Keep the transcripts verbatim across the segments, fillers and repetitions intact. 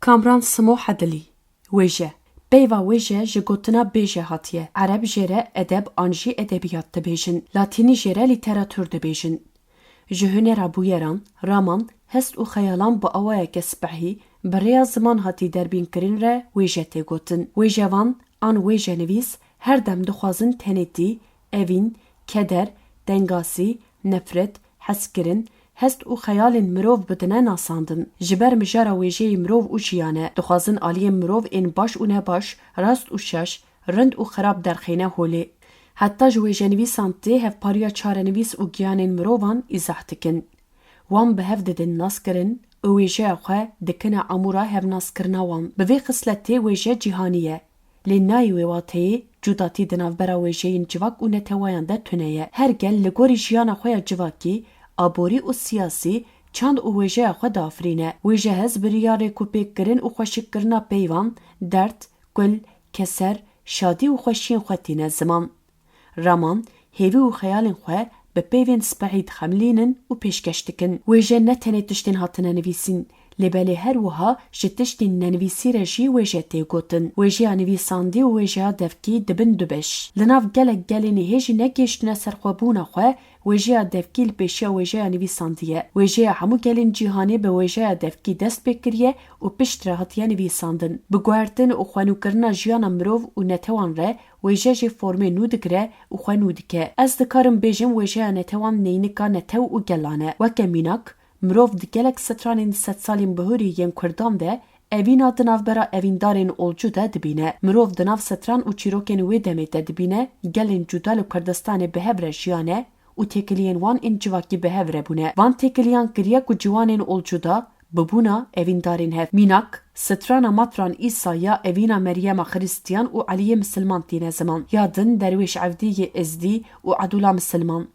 Kamran Simo Hedilî. Wêje. Peyva wêje ji gotina bêje hatiye. Ereb jê re edeb an jî edebiyat dibêjin. Latînî jê re lîteratûr dibêjin. Ji hunera bûyeran, raman, hest û xeyalan bi awayeke spehî, bi rêya ziman hatî derbînkirin re wêje tê gotin. Wêjevan an wêjenivîs her dem dixwazin tenêtî, evîn, keder, tengasî, nefret, hezkirin, hest û xeyalên mirov bidine nasandin. Ji ber mijara wêjeyê mirov û jiyan e, dixwazin aliyên mirov ên baş û nebaş, rast û şaş, rind û xirab derxîne holê. Heta ji wêjenivîsan tê hevpariya çarenivîs û giyanên mirovan îzah dikin. Wan bi hev didin naskirin û wêjeya xwe dikine amûra hevnaskirina wan. Bi vê xisletê wêje cîhanî ye. Lê nayê wê wateyê cudatî di navbera wêjeyên civak û netewayan de tune ye. Her gel li gorî jiyana xwe ya civakî, aborî û siyasî çand û wêjeya xwe diafirîne. Wêjehez bi riya rêkûpêkkirîn û xweşikkirina peyvan, derd, kul, keser, şadî û xweşiyên xwe tîne ziman. Raman, hêvî û xeyalên xwe bi peyvên spehî dixemilînin û pêşkeş dikin. Wêje ne tenê tiştên hatine nivîsîn, lê belê her wiha ji tiştên nenivîsî re jî wêje tê gotin. Wêjeya nivîsandî û wêjeya devkî dibin du beş. Li nav gelek gelên ê hê jî negihiştine serxwebûna xwe, wêjeya devkî li pêşiya wêjeya nivîsandî ye. Wêjeya hemû gelên cîhanê bi wêjeya devkî dest pê kiriye û piştre hatiye nivîsandin. Bi guhertin û xwenûkirina jiyana mirov û netewan re wêje jî formê nû digire û xwe nû dike. Ez dikarim bêjim wêjeya netewan neynika netew û gelan e. Weke mînak, mirov di gelek stranên sedsalên bihurî yên kurdan de evîna di navbera evîndarên olcu de dibîne. Mirov di nav stran û çîrokên wê demê de dibîne gelên cuda li Kurdistanê bi hev re jiyane û têkiliyên wan ên civakî bi hev re bûne. Van têkiliyan kiriye ku ciwanên olcu da bibûna evîndarên hev. Mînak, strana matran Îsa ya evîna Meryema Xiristiyan û Eliyê Misilman tîne ziman. Ya din derwêş Evdî yê Êzdî û Edûla Misilman.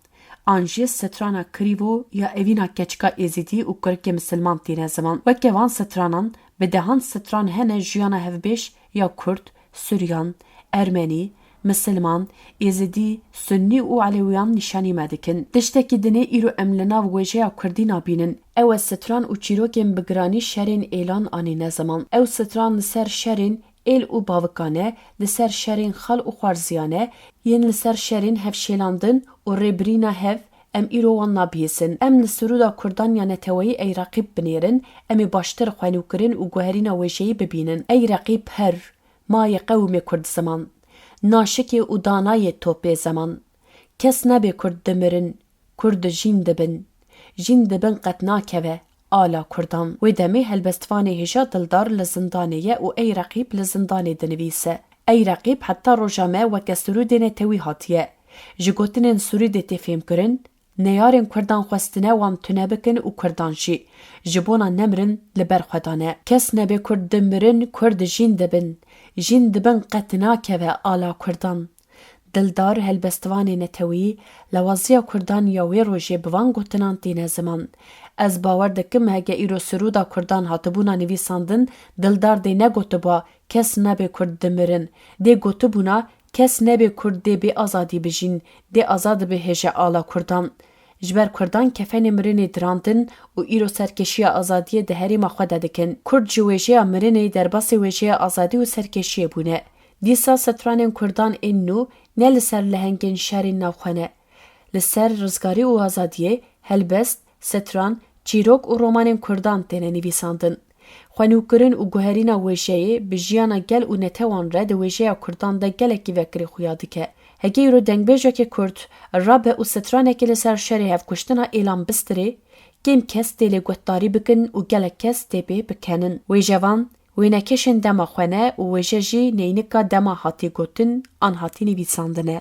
An jî strana Kirîvo ya evîna keçika Êzîdî û kurikê Misilman tîne ziman. Weke van stranan, bi dehan stran hene jiyana hevbêj ya Kurd, Suryan, Ermenî, Misilman, Êzidî, Sunnî û Elewiyan nîşanî me dikin. Tiştekî dinê îro em li nav wêjeya Kurdî nabînin. Ew e stran û çîrokên bi giranî şerên êlan anîne ziman. Ew stran li ser şerên êl û bavikan e, li ser şerên xal û xwarziyan e, yên li ser şerên hevşêlandin û rêbirîna hev, em îro wan nabihîsin. Em li sirûda Kurdan ya neteweyî Ey Reqîb binêrin, em ê baştir xwenûkirin û guherîna wêjeyî bibînin. Ey Reqîb her, ma yê qewimê Kurd ziman. Naşikê û danayê topê zeman. Kes nebe Kurd dimirin, Kurd jîn dibin. Jîn dibin qet nakeve ala Kurdan. Wê demê helbestvanê hêja Dildar li zindanê ye û Ey Reqîb li zindanê dinivîse. Ey Reqîb heta roja me weke sirûdê netewî hatiye. Ji gotinên sirûdê tê fêmkirin, neyarên Kurdan xwestine wan tune bikin û Kurdan jî ji bona nemirin li ber xwe dane. Kes nebe Kurd dimirin, Kurd jîn dibin. Jîn dibin qet nakeve ala Kurdan. Dildar, helbestvanê netewî, lawaziya Kurdan ya wê rojê bi van gotinan tîne ziman. Ez bawer dikim heke îro sirûda Kurdan hatibûna nivîsandin, Dildar dê negotibûa kes nebe Kurd dimirin. Dê gotibûna kes nebe Kurd dê bê azadî bijîn, dê azad bihêje ala Kurdan. Ji ber Kurdan kefenê mirinê dirandin û îro serkêşiya azadiyê di herêma xwe de dikin. Kurd ji wêjeya mirinê derbasê wêjeya azadî û serkêşiyê bûne. Dîsa stranên Kurdan ên nû ne li ser lehengên şerên navxwe ne. Li ser rizgarî û azadiyê, helbest, stran, çîrok û romanên Kurdan têne nivîsandin. Xwenûkirin û guherîna wêjeyê bi jiyana gel û netewan re di wêjeya Kurdan de gelekî vekirî xuya dike. Heke îro dengbêjekê Kurd rabe û stranekê li ser şerê hevkuştina êlan bistirê, kêm kes tê lê guhdarî bikin û gelek kes tê pê bikenin. Wêjevan, wênekêşên dema xwe ne û wêje jî neynika dema hatî gotin an hatî nivîsandine.